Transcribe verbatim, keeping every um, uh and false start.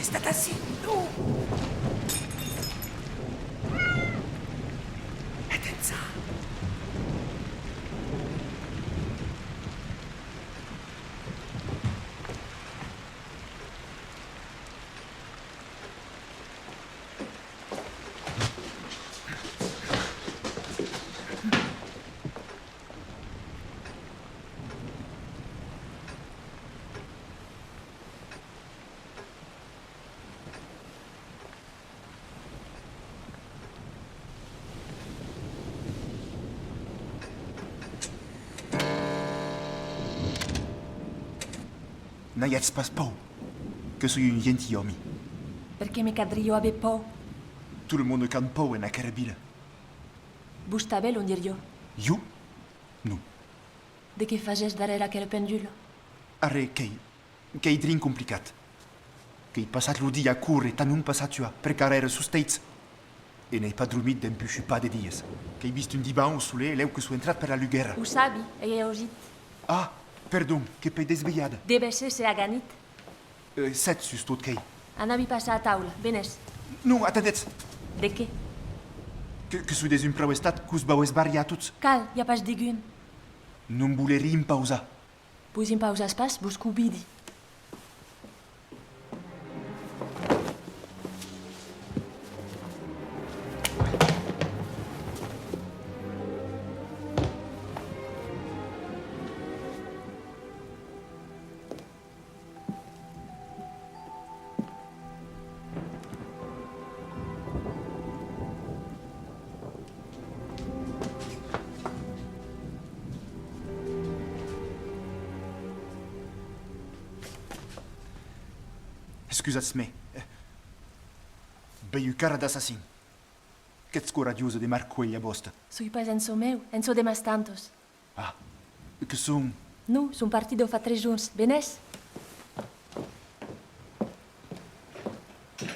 Estat ací, non! Atensa! N'aiatz pas paur, que soi un gentilòmi. Perqué me caldriá aver paur? Tot lo monde qu'an paur en aquera vila. Vos tanben, on diriá? Jo? Non. De qué fasètz darrèr aquela pendula? Arren, qu'ei, qu'ei drin complicat. Qu'èi passat lo dia a córrer tà non passar tuat, perque ara èra sos tèits. E n'èi pas dromit dempuish un par de dias. Qu'èi vist un divan au solelh lèu que soi entrat per la luguèra. O sabi, èi ausit. Ah, perdon, que pèi desvelhada. Devètz èsser aganit. Eh, sèt, sustot, qu'èi. Anavi passar a taula, venètz. Non, atendètz! De qué? Que, que soi dens un prèu estat, que'us vau esbarriar a tots. Cal, i a pas degun. Non volerí impausar. Vos impausatz pas, vos convidi. Excusatz-me. Vei un cara d'assassin. Qu'ètz coradiosa de marcar la vòsta. Soi pas en çò meu, en çò de mas tantas. Ah, que son? Non, son partidas fa tres jorns. Venètz?